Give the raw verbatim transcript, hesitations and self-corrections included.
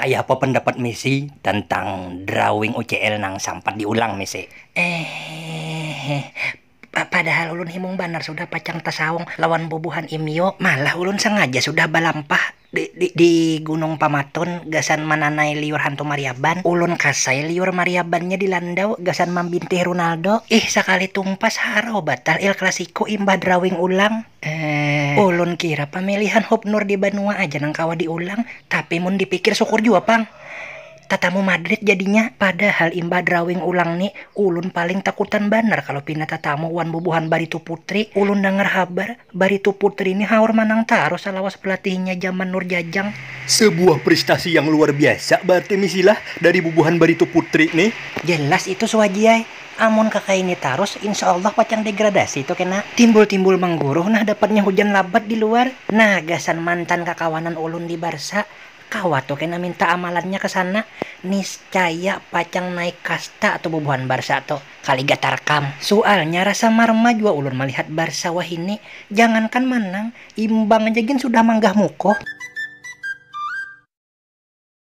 Ya, apa pendapat Misi tentang drawing U C L nang sampat diulang, Misi? Eh, pa- padahal ulun himung banar sudah pacang tasaung lawan bubuhan Imio. Malah ulun sengaja sudah balampah di, di, di Gunung Pamatun gasan mananai liur hantu Mariaban. Ulun kasai liur Mariabannya di Landau gasan mambintih Ronaldo. Ih, sakali tumpas harau batal Il Clasico imbah drawing ulang. Eh, ulun kira pamilihan Hubnur di Banua aja nang kawa diulang, tapi mun dipikir syukur jua pang. Tatamu Madrid jadinya, padahal imbah drawing ulang ni, ulun paling takutan banar kalau pina tatamu wan bubuhan Barito Putri. Ulun dangar habar, Barito Putri ni haur manang tarus salawas pelatihnya zaman Nur Jajang. Sebuah prestasi yang luar biasa berarti Misi lah dari bubuhan Barito Putri nih. Jelas itu suaji ai. Amun kakaini tarus, insya Allah pacang degradasi tu kena. Timbul-timbul mangguruh nah dapatnya hujan labat di luar. Nah, gasan mantan kakawanan ulun di Barca, kawa tu kena minta amalannya ke sana. Niscaya pacang naik kasta tu bubuhan Barca tu ka Liga Tarkam. Sualnya rasa marma jua ulun malihat Barca wahini. Jangankan manang, imbang aja gin sudah manggah mukuh.